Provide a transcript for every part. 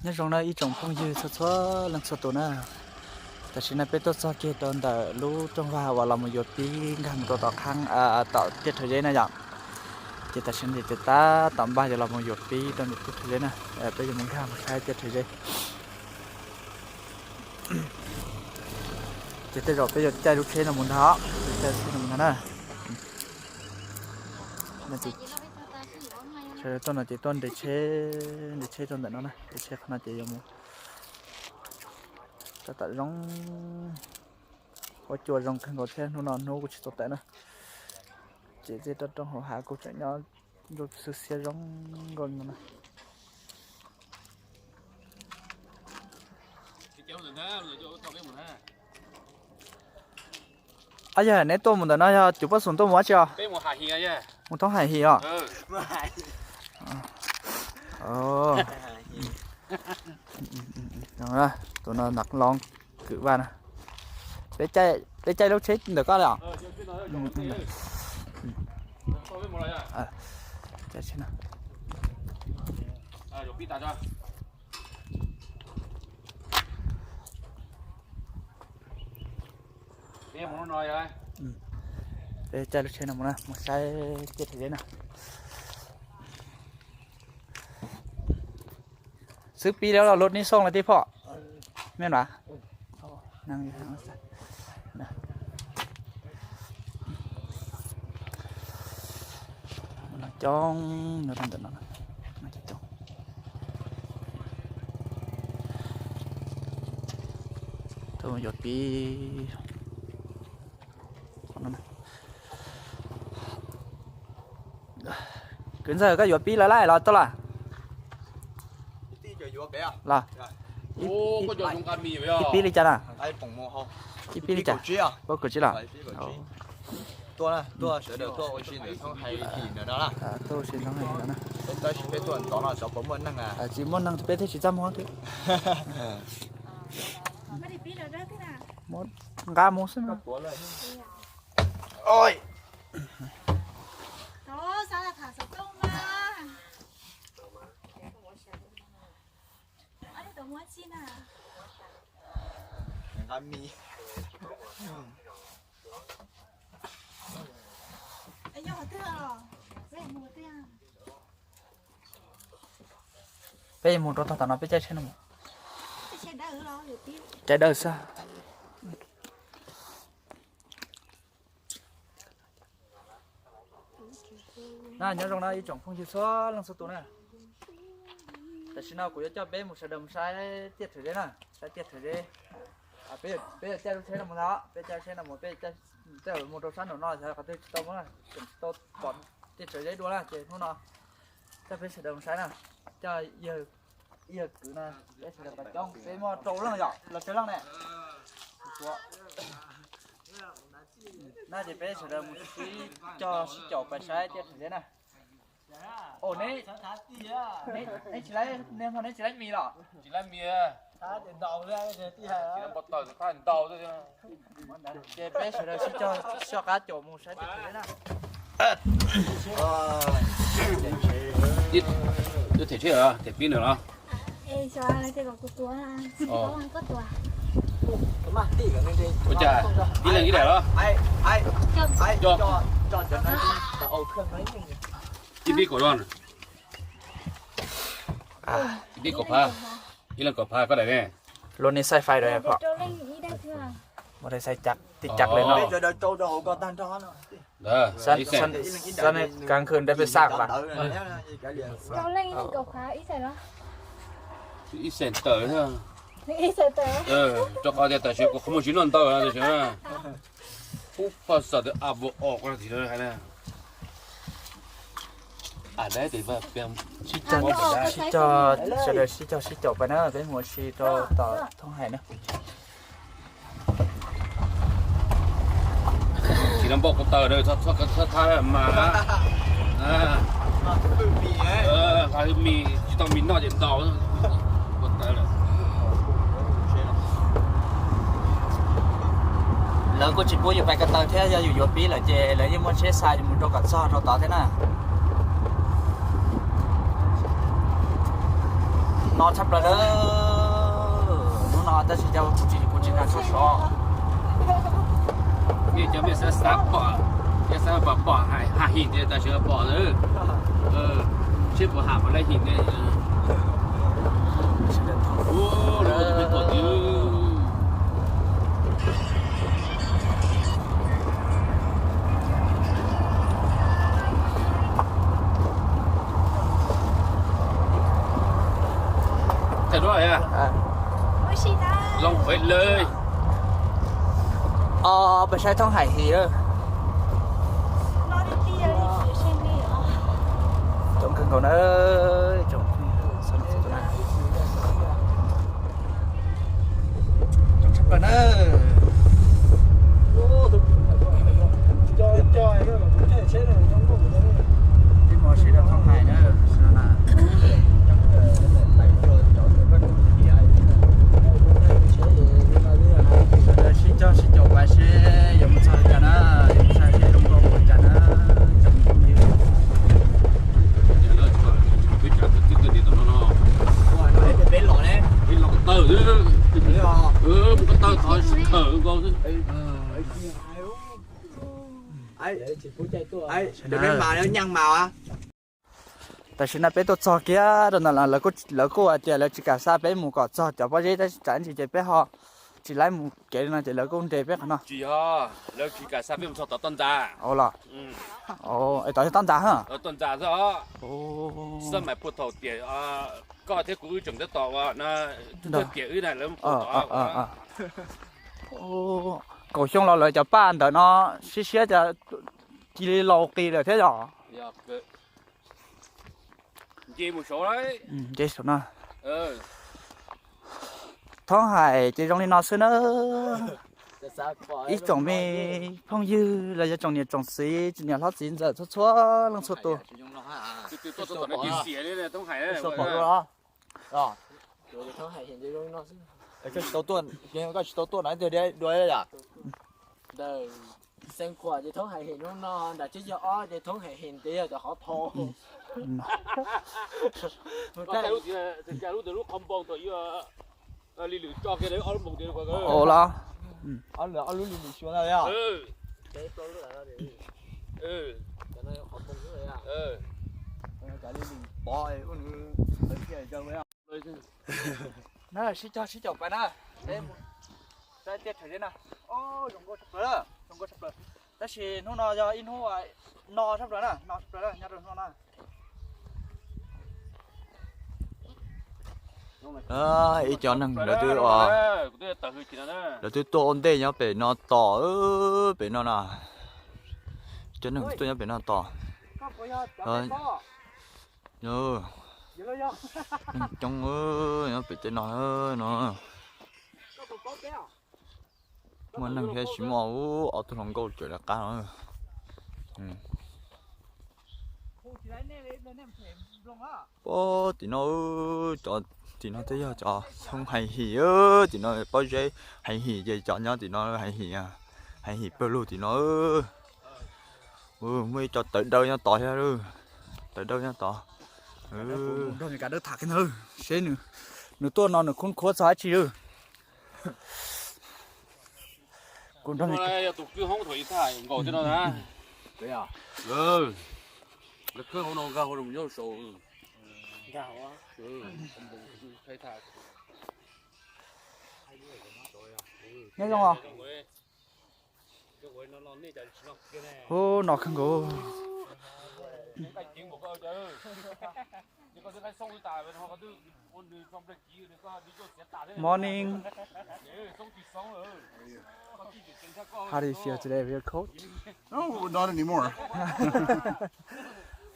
Nyob zoo na ib tsoom phooj ywg txhua txhua leej txhua tus na. Tam sim no peb tuaj txog kiag rau ntawm lub rooj vag uas los mus yuav pib nkag mus rau tom qhab tom tiaj rhawv zeb na yom. Ces tam sim no ces tab tom npaj yuav los mus yuav pib rau ntawm tiaj rhawv zeb na. Peb yuav mus nkag mus saib tiaj rhawv zeb. Ces tej zaum peb yuav caij lub tsheb no mus ntag, caij lub tsheb no mus ntag na. Sawv daws tuaj no ces tuaj nres tsheb, nres tsheb rau ntawm no na, nres tsheb qhov no ces yuav mus. Tab tom zoo, huab cua zoo kawg nkaus thiab, hnub no hnub kuj tsis tau tawm na. Ces tej roob hauv hav kuj tseem nyob ntsuab xiab xiab zoo nkauj no na. Yog neb tuaj mus ntawm no yog cuv poj xoom tuaj mus dab tsi os? Mus thoob hais him os. Tus no nab loo kwm vaj na. Peb caij lub tsheb ntawm koj li os. Peb caij lub tsheb no mus na, mus saib tiaj rhawv zeb na. Xwb pib lawm los lub nib xoo lawm tij phom. Me nra. Coob, coob. Tuaj yuav pib. Kwv ntxawg, koj yuav pib lawm lawm los tau lawm? Los. Ib pib li cas na? Ib pib li cas? Peb kaum tsib los? Tuaj ua si ntxoov hais no na. Tsis muaj neeg peb thiaj tsis txaj muag thiab. Nqa mus xwb mas. Peb mus rau tog tom no peb caij tsheb no mus. Caij dawb xwb. Na nyob zoo na ib tsoom phooj ywg txhua leej txhua tus na. Tam sim no kuv yuav coj peb mus sawv daws mus saib tiaj rhawv zeb na, saib tiaj rhawv zeb. Peb yuav caij lub tsheb no mus ntag, peb caij tsheb no mus, peb caij mus rau sab nraum no xyov qhov twg tsis tau mus na, tseem tsis tau pom tiaj rhawv zeb dua na ces hnub no coj peb sawv daws mus saib na, coj yawg kwv na, peb sawv daws pab coob, peb muaj rau leej yom los tsawg leej ne. Na ces peb sawv daws mus sib cog sib caum pais saib tiaj rhawv zeb na. Neb tsis laib, neb tsis laib mis los? Tsis laib mis. Ces peb sawv daws sib cog soj qab caum mus saib tiaj rhawv zeb na. Them tsheb, them pib nws los? Ua cas ib leeg ib daim los? Ib pib kaum, ib pib kaum phav, ib leeg kaum phav koj daim ne. Lub nej xaij fais rau pom. Muaj tej xaij cab, tej cab li no. Kab khw dab peb xaj vas. Ib xees tawm, rau qhov tias tam sim kuv qhov muag tsis noj ntau tam sim. Pub poj xam tus a vos os ko tim hais na. Sib cog, sawv daws sib cog sib caum pais na, peb mus ua si rau tom thoob hais na. Tsis tau npaj ko taw, txhob thab mas. Nqa hwj mis, tsis tau mis noj ces ntau. Ko taw lawm. Lawv kuj tsis pub yus pais ko taw thiab, yog yus yuav pib lawm ces lawv yeej muaj tsheb xa yus mus rau kom txog rau tod thiab na. No tshaj plaws na. Hnub no tab sis cov kuv tsis kuv tsis nag tshaj sov. Nej cov mej xav xav pom, cov xav pom pom ha him ntej tam sim pom lawm. Seb puas ha puas laib him ntej. Ua, lawv pom tiag. Thaij duab, zoo khuav lawm. Os, peb saib thoob haim him lawm. Coob kawg nkaus na, coob tshaj plaws na. Peb mus sib rau thoob haim na. Sawv daws sib cog sib caum pais seb yuav mus txog li cas na, yuav mus txog seb zoo nkauj ua cas na, cov phooj ywg. Peb los ne, peb los ko taw, mus ko taw tod sib khawm nkaus xwb. Tam sim no peb tuaj txog kiag rau ntawm lawv, lawv kuj hais tias lawv tsis kam xa peb mus kom txog cov pob zeb tab sis tsam ntsis ces peb ho tsis laib mus kev li no ces lawv kuj nres peb qhov no. Tsis yog, lawv tsis kam xa peb mus txog tom toj ntxas. Ua los, es tom toj ntxas ha. Toj ntxas xwb os. Xab mais puag thaum tiam koj thiab kuv wb tseem tab tom ua no, tiam wb na lawv puag tod. Kaum xyoo los lawv cov paj ntawm no siab siab cas cia li laus qis lawm thiab yom. Nce mus saud, nce saum no. Thoob haim ces zoo li no xwb na. Ib tsoom me phooj ywg los yog tsoom niam tsoom txiv, tsoom niam hlob txiv ntxawm txhua txhua leej txhua tus. Koj tsis tau tuaj, koj tsis tau tuaj na, ntawm xeev khuam ces thoob haim him hnub no, nram tsib caug ob ces thoob haim him ces yog cov qhov thau. Lub qhov npoo thaum ub li lwm tso kiag ob lub npoo tias. Ua los, ob lub li lwm xyuas na. Na sib cog sib caum pais na. Tiaj thaum zeb na. Zoo nkauj tshaj plaws, zoo nkauj tshaj plaws. Tab sis hnub no yog ib hnub no tshaj plaws na, no tshaj plaws na, nyob rau hnub no na. Ib cov neeg lawv twb, lawv twb tuaj ua ntej nyob pem no tos, pem no na. Cov neeg tuaj nyob pem no tos. Neeg coob nyob pem tej no no. Muaj neeg thiab tsis muaj, ob tug hluas nkauj tseem lawv qab no. Pob tim no, cov tim no twb yog cov thoob haim him, tim no pob zeb haim him ces cov nyob tim no haim him, haim him pawg lug tim no. Muaj ib co tawv dawb nyob tod thiab, tawv dawb nyob tod. Nrog Mes Kas Dawb tham kiag ntag, seb nws tuaj no nws khub khuab txog dab tsi lawm. Kuv nrog Mes Kas. Nyob zoo os. Hu no kawg nkaus. Morning. How do you feel today? Real cold? No, not anymore.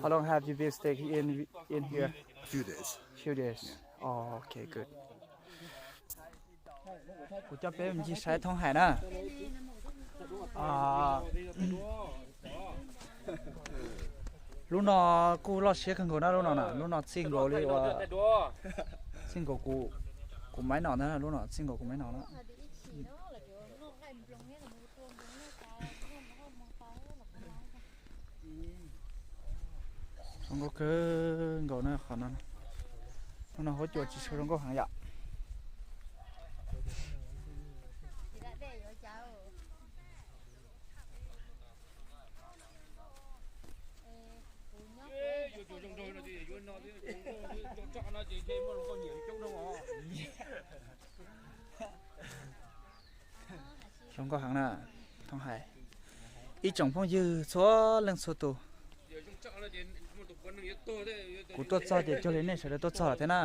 How long have you been staying in in here? Few days. Few days. Oh, okay, good. Kuv coj peb mus ncig saib thoob hais na. Lub no kuj loj siab kawg nkaus na, lub no na, lub no txij nkaus li uas, txij nkaus kuv, kuv maib no na, lub no txij nkaus kuv maib no na. Zoo nkauj kawg nkaus na qhov no. No huab cua tsis tshua zoo nkauj heev yom. Zoo nkauj heev na, Thoob hais. Ib tsoom phooj ywg txhua leej txhua tus, kuv tuaj txog ces cuag li nej sawv daws tuaj txog thiab na.